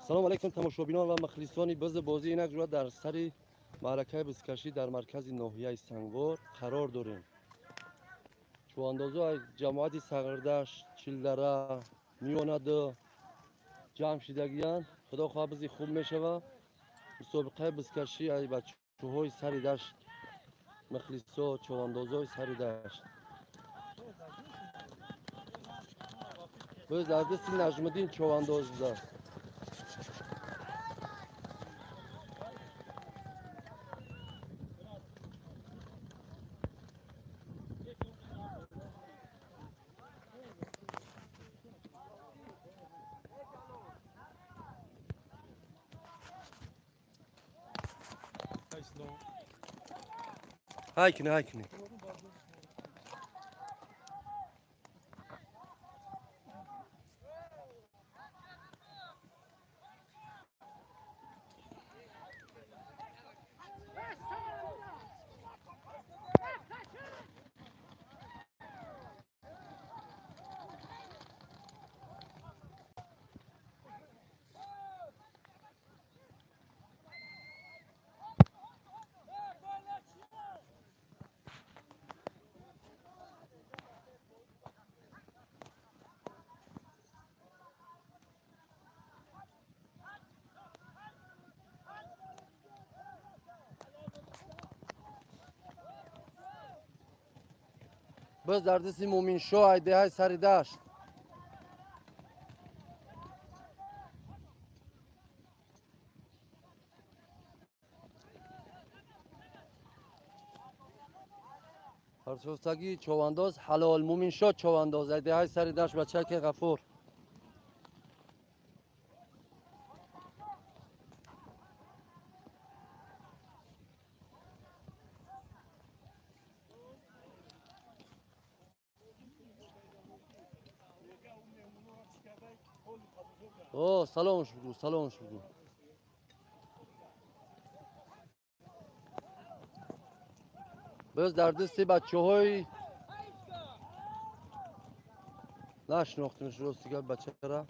Салом алейкум, тамошобинон ва мухлисони бизбозӣ. Инак ҷура дар сари маъракаи бизкашӣ дар маркази ноҳияи Сангвор қарор дорем. Чӯвандозо аз ҷамоати Сағирдашт, Чилдара, Миёнаду ҷамъ шидагиянд. Худо хоҳад, бизи хуб мешава. Мусобиқаи бизкашӣ ай бачаҳои сари дашт, мухлисо, чӯвандозои сари дашт. Биз дар дасти Наҷмиддин чӯвандоз будааст. Ҳай кини, ҳай кини. Биз дар дасти Муминшоҳ, ай деҳаи сари дашт. Парсофтагии човандоз Ҳалол Муминшоҳ, човандоз ай деҳаи сари дашт, бачаки Ғафур. О, саломш бугу, саломш бугу. Биз дар дасти бачаҳои нашинохтимш, рости гап, бачара.